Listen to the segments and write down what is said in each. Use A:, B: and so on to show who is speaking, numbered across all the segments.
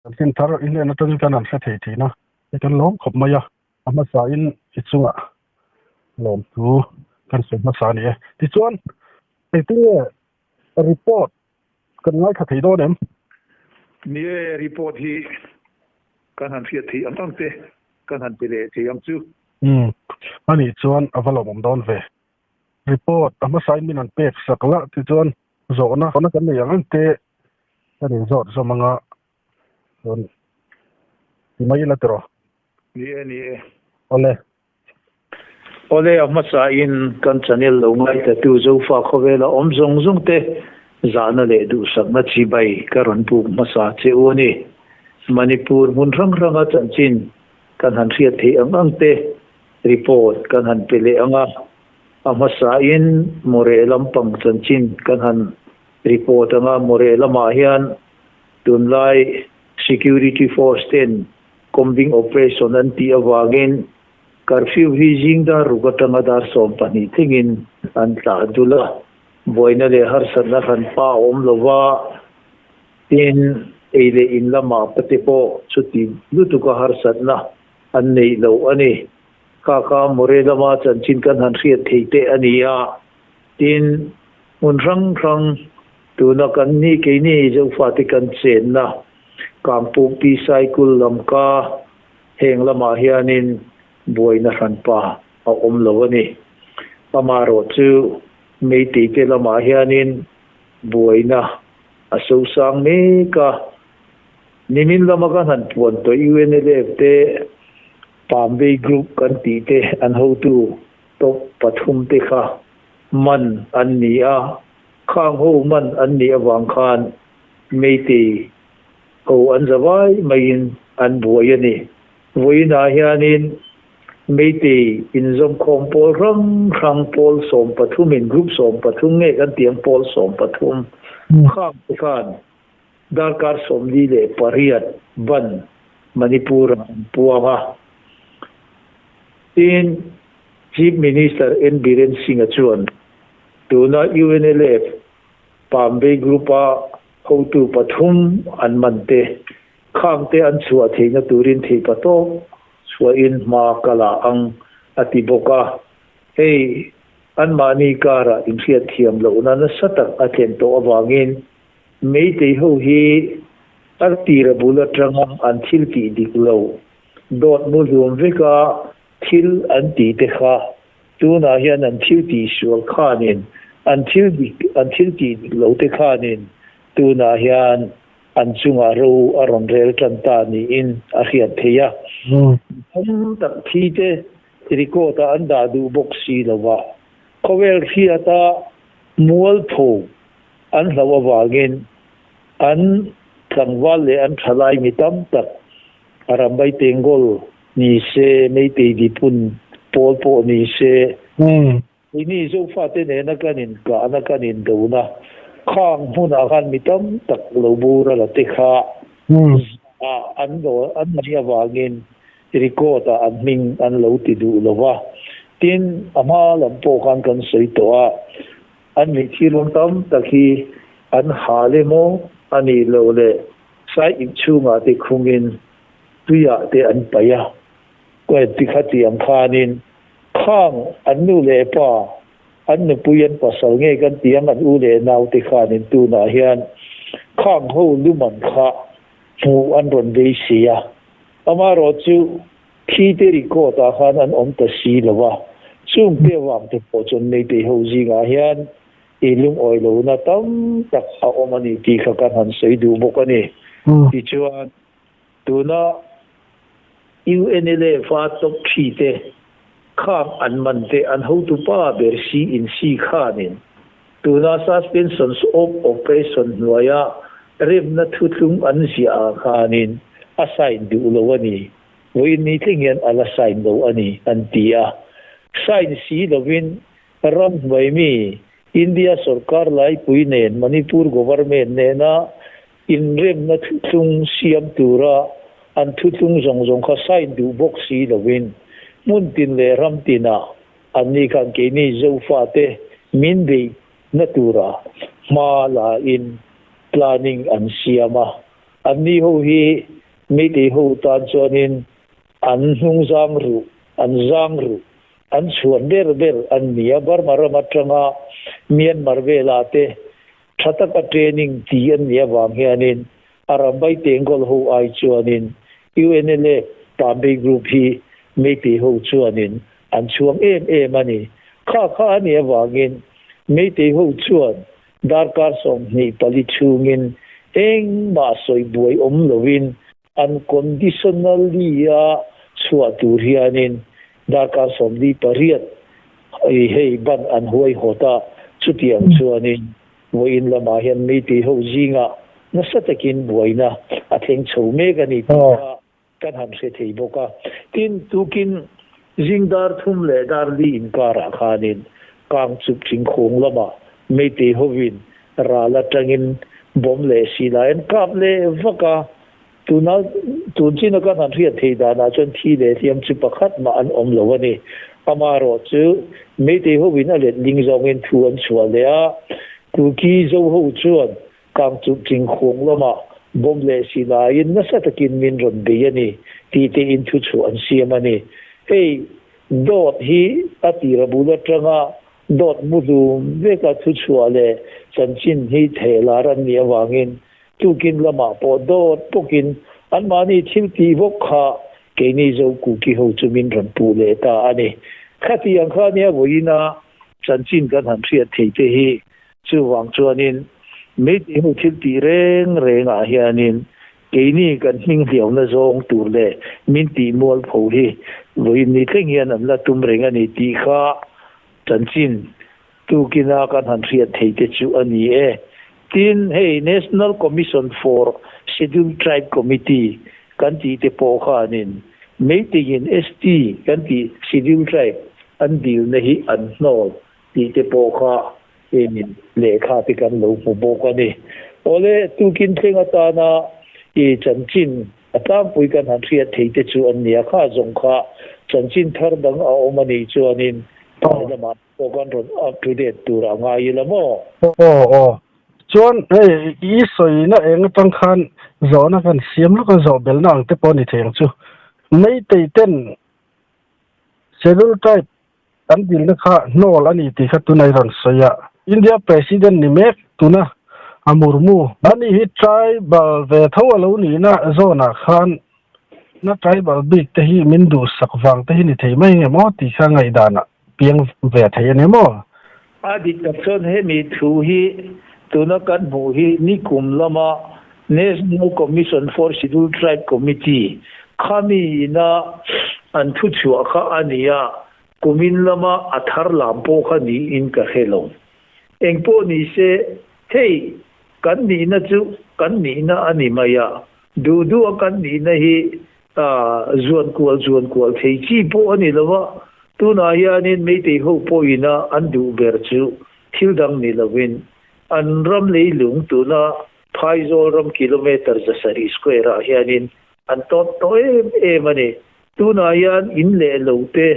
A: Chanchin thar i hnen atangin kan han hre thei thin a, hei kan lawm khawp mai a, a hmasain i chungah lawmthu kan sawi hmasa a ni e. Tichuan, engtinge report kan ngaithla thei dawn em?
B: Ni e, report hi kan han hriat theih ang ang te kan han pe leh thei ang chu.
A: Umm, anih chuan a va lawmawm dawn ve. Report a hmasain min han pek sak la tichuan zawhna kan nei ang ang te kan inzawt zawm anga chuan ti mai ila tiraw?
B: Ni e, ni e.
A: Awle.
B: Awle, a hmasain kan channel lo ngaitatu Zofa khawvela awm zawng zawng te zahna leh duhsakna chibai ka rawn buk hmasa che u a ni. Manipur hmun hrang hranga chanchin kan han hriat theih ang ang te report kan han pe leh ang a, a hmasain Moreh lampang chanchin kan han Report anga Moreh lamah hian tunlai Security Force ten combing operation an tih avangin curfew hi zing dar ruk atanga dar 12 thlengin an tlah dul a, buaina leh harsatna hran pa a awm lova, tin ei leh in lamah pate pawh chuti lutuka harsatna an neih loh a ni. Kha kha Moreh lama chanchin kan han hriat thei teh a ni a, tin Hmun hrang hrang tuna kan ni keini Zofate kan chenna Kangpukpi Saikul Lamka heng lamah hianin buaina hranpa a awm lo a ni. Amaherawh chu Meiteite lamah hianin buaina a sosang mek a. Nimin lama kan han puan tawh UNLF te Pambei Group kan tih te an hotu top pathum te kha man an ni a, khang ho man an nih avang khan Meitei ho an za vai maiin an buai a ni. Vawiinah hianin Meitei inzawmkhawm pawl hrang hrang pawl sawmpathumin group 13 nge kan tih ang pawl 13 khang te khan darkar 48 ban Manipur ah an puang a. Tin, Chief Minister N Biren Singh-a chuan tuna UNLF Pambei Group-a hotu pathum an man te, khangte an chhuah theihna turin theihpatawp chhuahin hma ka la ang a ti bawk a. Hei anmahni karah inhriatthiam lohna nasa tak a thlen tawh avangin Meitei ho hi a tira bul atanga an thil tih dik lo dawt mu hlum veka thil an tih te kha tunah hian an thil tih sual khanin an thil dik an thil tih dik lo te khanin tunah hian an chungah ro a rawn rel tan ta niin a hriat theih a. Tam tak thi te record ah an dah duh bawk si lo va, khawvel hriata mualpho an hlauh avangin an tlangval leh an thalai mi tam tak Rambai Tengol ni se, Meitei Dipun pawl pawh ni se, keini Zofate nena kan inkahna kan indona khang hmunah khan mi tam tak lo boral a te kha an lo an mai avangin record ah an hming an lo ti duh lo va. Tin, a hma lam pawh khan kan sawi tawh a, an mitthi ruang tam tak hi an hal emaw a nih loh leh Sai ip chhungah te khungin tuiah te an paih a, ti kha ti ang khanin khang an nu leh pa, an nupui an pasal nge kan ti ang an u leh nau te khanin tunah hian khang ho luman kha hmuh an rawn bei si a, amaherawh chu thi te record ah khan an awm ta si lo a, chung te avang te pawh chuan Meitei ho zingah hian I lungawi lohna tam tak a awm a ni tih kha kan han sawi duh bawk a ni. Tichuan, tuna UNLF a top three te khang an man te an hotupa ber si in si khanin tuna suspensions of operation hnuaia remna thuthlung an ziah ah khanin a sign duh lo a ni. Vawiin ni thleng hian a la sign lo a ni an ti a. Sign si lovin Ram hnuai mi, India sorkar laipui nen Manipur government nena inremna thuthlung siam tura an thuthlung zawng zawng kha sign duh bawk si lovin hmun tin leh ram tinah anni khan keini Zofate min beihna tura hma la in planning an siam a. Anni ho hi Meitei ho tan chuanin an hnungzang ruh, an zang ruh, an chhuan ber ber an ni a. Burma ram atanga Myanmar velah te tha taka training ti an nih avang hianin Arambai Tengol ho ai chuanin UNLA Pambei Group hi Meitei ho chuanin an chhuang em em a ni. Kha kha a nih avangin Meitei ho chuan darkar 24 chhungin engmah sawi buai awm lovin unconditionally a chhuah tur hianin darkar 48 hei ban an huai hawt a, chutiang chuanin vawiin lamah hian Meitei ho zingah nasa takin buaina a thleng chho mek a ni tih kha kan han hre thei bawk a. Tin, tukin zing dar thum leh dar li inkarah khanin kang chup thingkhung lamah Meitei hovin ral atangin bomb leh silai an kap leh vak a. Tuna tun china kan han hriat theih danah chuan thi leh hliam chu pakhat mah an awm lo a ni. Amaherawh chu Meitei hovin a let ling zawngin thu an chhuah leh a, Kuki Zo ho chuan kang chup thingkhung lamah bomb leh silaiin nasa takin min rawn bei a ni tih tein thu chhuah an siam a ni. Hei dawt hi a tira bul atanga dawt muhlum veka thu chhuah leh chanchin hi thehlar an nih avangin tukin lamah pawh dawt bawkin anmahni thil tih bawk kha keini Zo Kuki ho chu min rawn puh leh ta a ni. Khatiang kha nia vawiina chanchin kan han hriat thei te hi chuvang chuanin Meitei ho thil tih reng rengah hianin keini kan hming hliauna zawng tur leh min tih mualpho hi vawiin ni thleng hian an la tum reng a ni tih kha chanchin tukina kan han hriat thei te chu a ni e. Tin, hei National Commission for Scheduled Tribe Committee kan tih te pawh khanin Meiteiin ST kan tih Scheduled Tribe an dilna hi an hnawl tih te pawh kha enin lehkha te kan lo hmu bawk a ni. Awle, tukin thleng atana i chanchin a tlangpui kan han hriat thei te chu an ni a, kha zawng kha chanchin thar dang a awm a nih chuanin tlai lamah pawh kan rawn up to date tur a ngai ila maw?
A: Aw aw, chuan hei i sawina eng atang khan zawhna kan siam lawk a, zawh belna ang te pawh a ni thei ang chu. Meitei ten Schedule Tribe an dilna kha hnawl a ni tih kha tuna i rawn sawi a. India President ni mek tuna a Murmu a nih hi tribal ve tho a lo nihna zawnah khan na tribal bik te hi min duhsak vang te hi ni thei mai nge maw tih kha ngaihdanah piang ve thei a ni maw?
B: A dik tak chuan hemi thu hi tuna kan hmuh hi nikum lama National Commission for Scheduled Tribe Committee khami ina an thu chhuah kha a ni a, kumin lama a thar lam pawh kha niin ka hre lo. Eng pawh ni se, hei kan nihna chu kan nihna a ni mai a, duh duh a kan nihna hi zuan kual zuan kual thei chi pawh a ni lo a, tunah hianin Meitei ho pawhina an duh ber chu thil dang ni lovin an ram leilung tuna Phaizawl ram kilometre 700 square ah hianin an tawt tawh em em a ni. Tunah hian in leh lo te,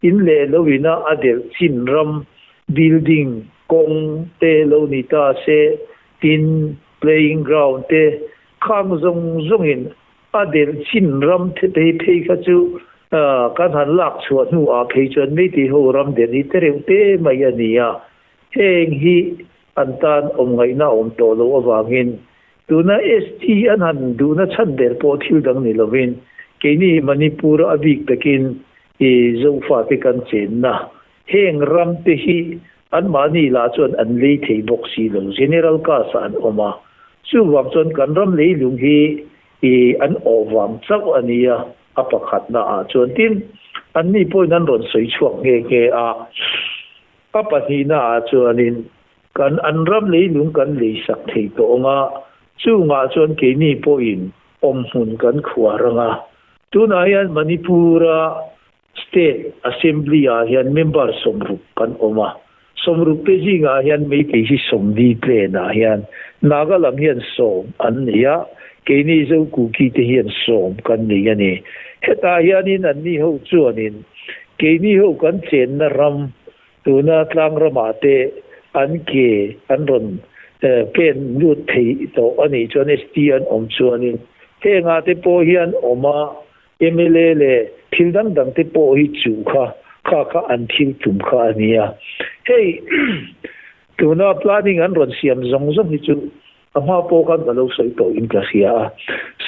B: in leh lo ina a delh chin ram building kawng te lo ni ta se, tin playing ground te khang zawng zawngin a delh chin ram te phei phei kha chu kan han lak chhuah hnuah phei chuan Meitei ho ram delh hi te reuh te mai a ni a. Heng hi an tan awm ngaihna a awm tawh loh avangin tuna ST an han duhna chhan ber pawh thil dang ni lovin keini Manipur a bik takin i Zofate kan chenna heng ram te hi anmahni lah chuan an lei thei bawk si lo, General caste ah an awm a, chuvang chuan kan ram leilung hi i an awh vang chauh a nia a pakhatna ah chuan tin anni pawhin an rawn sawi chhuak nghe nghe a. A pahnihna ah chuanin kan an ram leilung kan leisak thei tawh ang a, chungah chuan keini pawhin awmhmun kan khuar ang a. Tunah hian Manipur-a State Assembly ah hian member 60 kan awm a, 60 te zingah hian Meitei hi 40 tlenah hian Naga lam hian 10 an nei a, keini Zo Kuki te hian 10 kan nei a ni. Hetah hianin anni ho chuanin Keini ho kan chenna ram tuna tlang ramah te an ke an rawn Pen lut thei tawh a nih chuan ST an awm chuanin hengah te pawh hian awm a, mla leh thil dang dang te pawh hi chuh kha kha kha an thil tum kha a nia. Hei tuna planning an rawn siam zawng zawng hi chu A hma pawh khan ka lo sawi tawh in ka hria a,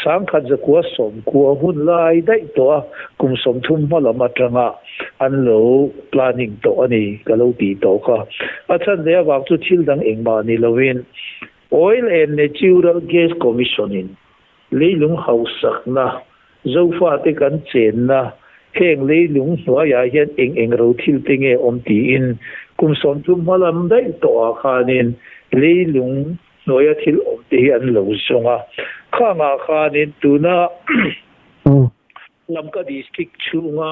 B: 1990 hun lai daih tawh a, kum 30 hma lam atanga an lo planning tawh a ni ka lo tih tawh kha. A chhan leh avang chu thil dang engmah ni lovin Oil and Natural Gas Commission in leilung hausakna, Zofate kan chenna heng leilung hnuaiah hian eng eng ro thil te nge awm tiin kum 30 hma lam daih tawhah khanin leilung hnuaia thil awm te hi an lo zawng a. Khangah khanin tuna Lamka District chhunga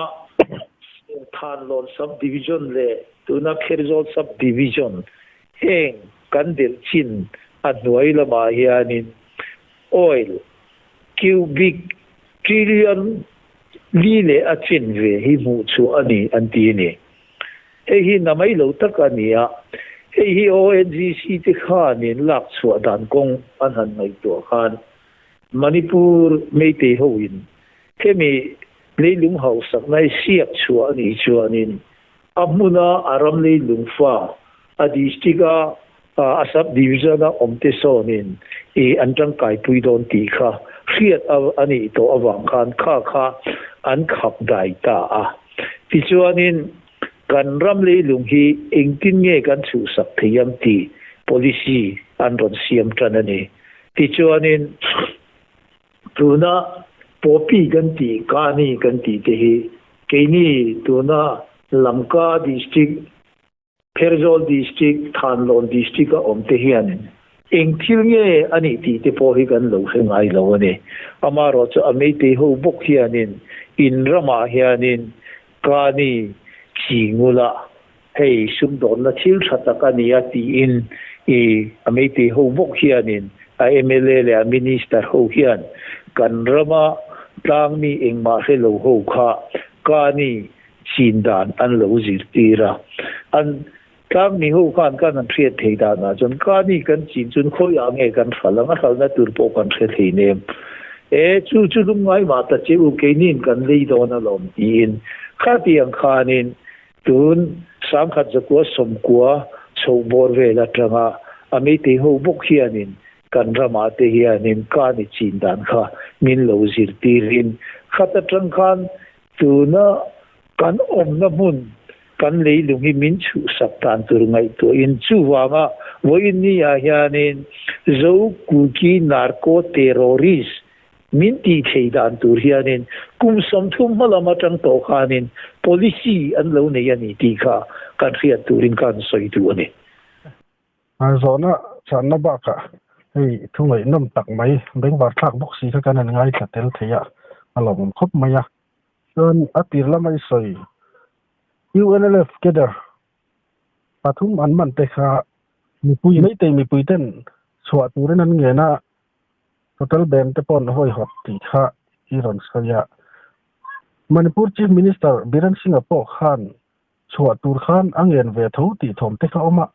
B: Thanlawn Sub Division leh tuna Kherzawl Sub Division heng kan delh chin a hnuai lamah hianin oil cubic trillion li leh a chin ve hi hmuh chhuah a ni an ti a ni. Hei hi na mai lo tak a ni a, hei hi ONGC te khanin lak chhuah dan kawng an han ngaihtuah khan Manipur Meitei hoin hemi leilung hausakna hi siak chhuah a nih chuanin A hmuna a ram leilung fa, a district a a sub division a awm te sawnin i an tangkaipui dawn tih kha hriat a nih tawh avang khan kha kha an khap dai ta a. Tichuanin kan ram leilung hi engtin nge kan chhuhsak thei ang tih policy an rawn siam tan a ni. Tichuanin tuna Poppy kan tih, Kani kan tih te hi Keini tuna Lamka District, Pherzawl District, Thanlawn District a awm te hianin eng thil nge a nih tih te pawh hi kan lo hre ngai lo a ni. Amaherawh chu a Meitei ho bawk hianin in ramah hianin Kani chingula hei sumdawnna thil tha tak a ni a tiin i a Meitei ho bawk hianin a mla leh a Minister ho hian kan rama tlangmi engmah hre lo ho kha kani chin dan an lo zirtir a. An tlangmi ho khan kan han hriat thei danah chuan kani kan chin chuan khawiah nge kan hral ang, a hralna tur pawh kan hre thei nem. E, chu chu lungngai mah ta che u, keiniin kan lei dawn alawm tiin khatiang khanin Tun 1990 chho bawr vel atanga a Meitei ho bawk hianin kan ramah te hianin ka ni chin dan kha min lo zirtirin khat atang khan tuna kan awmna hmun kan leilung hi min chhuhsak dan tur ngaihtuahin chuvanga vawiin ni ah hianin Zo Kuki Narco Terrorist Min tih thei dan tur hianin kum 30 hma lam atang tawh khanin policy an lo nei a ni tih kha kan hriat turin ka han sawi duh a ni.
A: Zawhna chhanna bakah hei thu ngaihnawm tak mai bengvar thlak bawk si kha kan han ngaithla tel thei a, a lawmawm khawp mai a. Chuan a tir lama i sawi UNLF cadre pathum an man te kha mipui Meitei mipui ten chhuah turin an ngen a, Total ban te pawh an hawihawt tih kha i rawn sawi a. Manipur Chief Minister Biren Singh-a pawh khan chhuah tur khan a ngen ve tho tih thawm te kha awm a.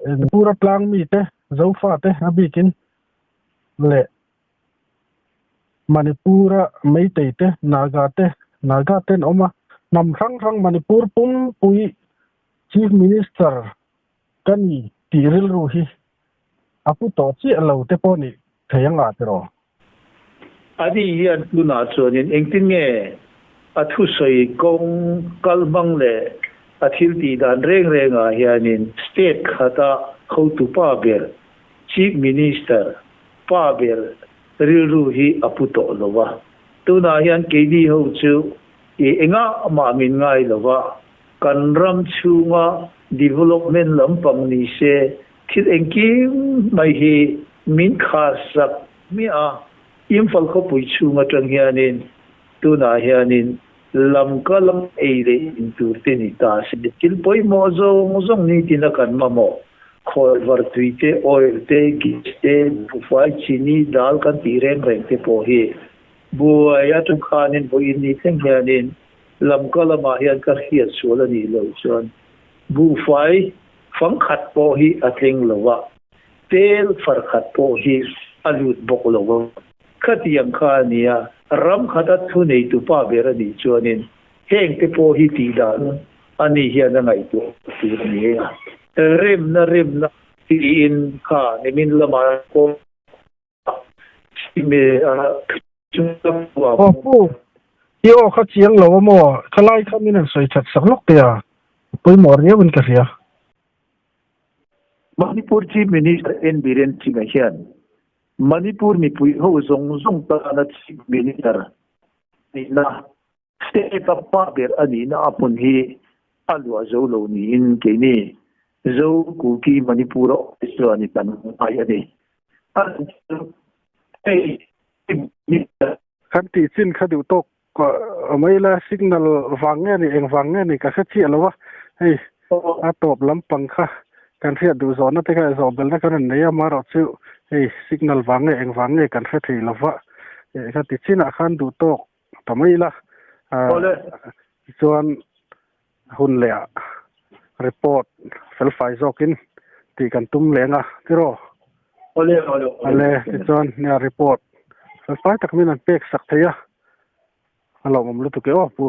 A: Manipur-a tlang mite, Zofa te a bikin leh Manipur-a Meitei te, Naga te, Naga ten awm a. Hnam hrang hrang Manipur pumpui Chief Minister ka ni tih rilru hi A pu tawh chiah lo te pawh nih thei ang a tiraw?
B: Ani hian tunah chuanin engtin nge a thusawi kawng kal hmang leh a thil tih dan reng rengah hianin state khata hotu pa ber, Chief Minister pa ber rilru hi a pu tawh lo va. Tunah hian keini ho chu i engah mah min ngai lo va, kan ram chhunga development lampang ni se Thil engkim mai hi min khar sak hmiah a, Imphal khawpui chhung atang hianin tunah hianin lam ka lam ei leh in tur te ni ta se, thil pawimawh zawng zawng nitin a kan mamawh, khawi var tui te, oil te, gas te, buhfai, chini, dal kan tih reng reng te pawh hi buai atang khanin vawiin ni thleng hianin lam ka lamah hian ka hriat sual a nih loh chuan buhfai Fangkhat pawh hi a tling lo a. Tel far khat pawh hi a lut bawk lo a. Khatiang kha a nia, ram khata thuneitu pa ber a nih chuanin hengte pawh hi tih dan a ni hian a ngaihtuah tur a ni a. Remna remna tiin kha nimin lamah pawh
A: Aw pu, i aw kha chiang lo a maw? Khalai kha min han sawi that sak lawk teh a, a pawimawh riau in ka hria.
B: Manipur Chief Minister N Biren Singh-a hian Manipur mipui ho zawng zawng tana Chief Minister nihna State-a pa ber a nihna a hmun hi a luah zo lo niin keini Zo Kuki Manipur-a awm chuan i kan ngai a ni. A rawn chu hei Minister.
A: Kan tih chin kha duh tawk mai ila signal vang nge ni eng vang nge ni ka hre chiah lo a, hei a tawp lampang kha kan hriat duh zawhna te kha zawh belna kan rawn nei a, amaherawh chu hei signal vang nge eng vang nge kan hre thei lo va, ka ti chinah khan duh tawk ta mai ila tichuan hun leh ah report felfai zawkin tih kan tum leng a tiraw ale tichuan nia report felfai tak min an pek sak thei a a lawmawm lutuk e aw pu.